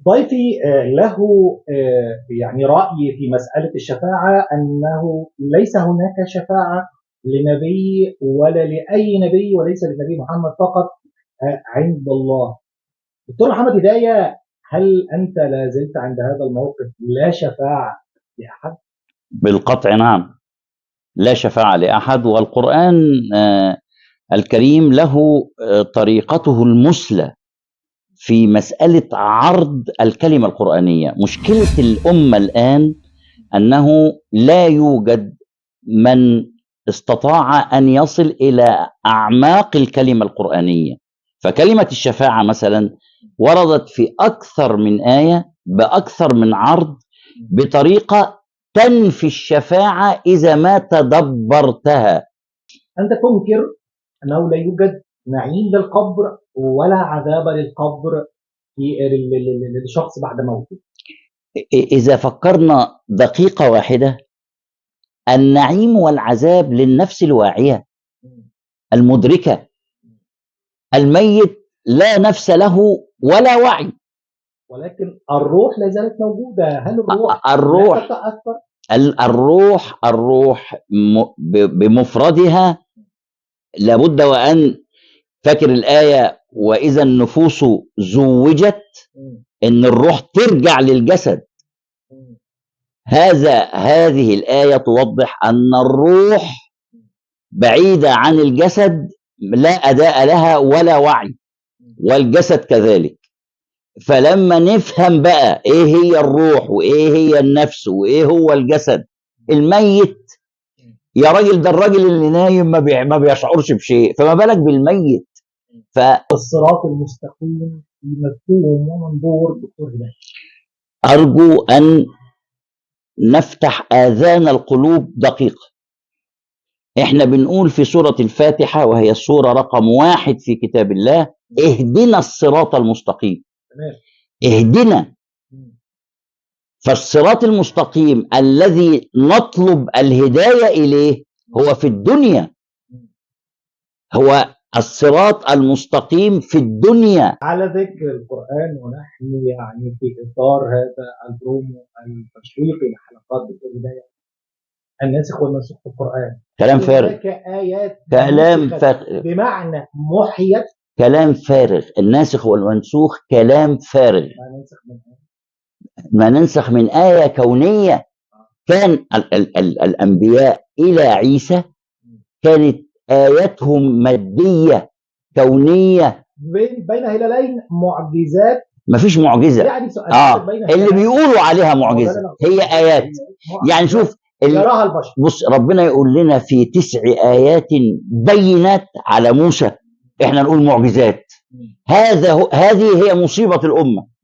ضيفي له يعني رأي في مسألة الشفاعة، أنه ليس هناك شفاعة لنبي ولا لأي نبي، وليس للنبي محمد فقط عند الله. دكتور محمد هداية، هل أنت لا زلت عند هذا الموقف، لا شفاعة لأحد؟ بالقطع نعم، لا شفاعة لأحد. والقرآن الكريم له طريقته المثلى في مسألة عرض الكلمة القرآنية. مشكلة الأمة الآن أنه لا يوجد من استطاع أن يصل إلى أعماق الكلمة القرآنية. فكلمة الشفاعة مثلا وردت في أكثر من آية بأكثر من عرض بطريقة تنفي الشفاعة إذا ما تدبرتها. أنت تنكر أنه لا يوجد نعيم للقبر ولا عذاب للقبر للشخص بعد موته. إذا فكرنا دقيقة واحدة، النعيم والعذاب للنفس الواعية المدركة، الميت لا نفس له ولا وعي، ولكن الروح لا زالت موجودة. هل الروح لا تتأثر؟ الروح بمفردها لابد وأن، فاكر الآية وإذا النفوس زوجت، إن الروح ترجع للجسد. هذه الآية توضح أن الروح بعيدة عن الجسد، لا أداء لها ولا وعي، والجسد كذلك. فلما نفهم بقى إيه هي الروح وإيه هي النفس وإيه هو الجسد، الميت يا راجل، ده الراجل اللي نايم ما بيشعرش بشيء، فما بالك بالميت. الصراط المستقيم في مفهوم ومنظور دكتور هداية. أرجو أن نفتح آذان القلوب دقيقة. إحنا بنقول في سورة الفاتحة، وهي السورة رقم 1 في كتاب الله، اهدنا الصراط المستقيم. اهدنا. فالصراط المستقيم الذي نطلب الهداية إليه هو في الدنيا، هو الصراط المستقيم في الدنيا. على ذكر القرآن، ونحن يعني في إطار هذا البرومو التشويقي لحلقات دكتور هداية، الناسخ والمنسوخ في القرآن، كلام فارغ. هناك آيات كلام فارغ بمعنى محيت، كلام فارغ. الناسخ والمنسوخ كلام فارغ. ما ننسخ من آية كونية. كان ال ال ال الأنبياء إلى عيسى كانت آياتهم مادية كونية، بين هلالين معجزات. مفيش معجزة يعني بين اللي بيقولوا عليها معجزة هي آيات. يعني شوف يراها البشر. بص، ربنا يقول لنا في 9 آيات بينات على موسى، احنا نقول معجزات. هذه هي مصيبة الأمة.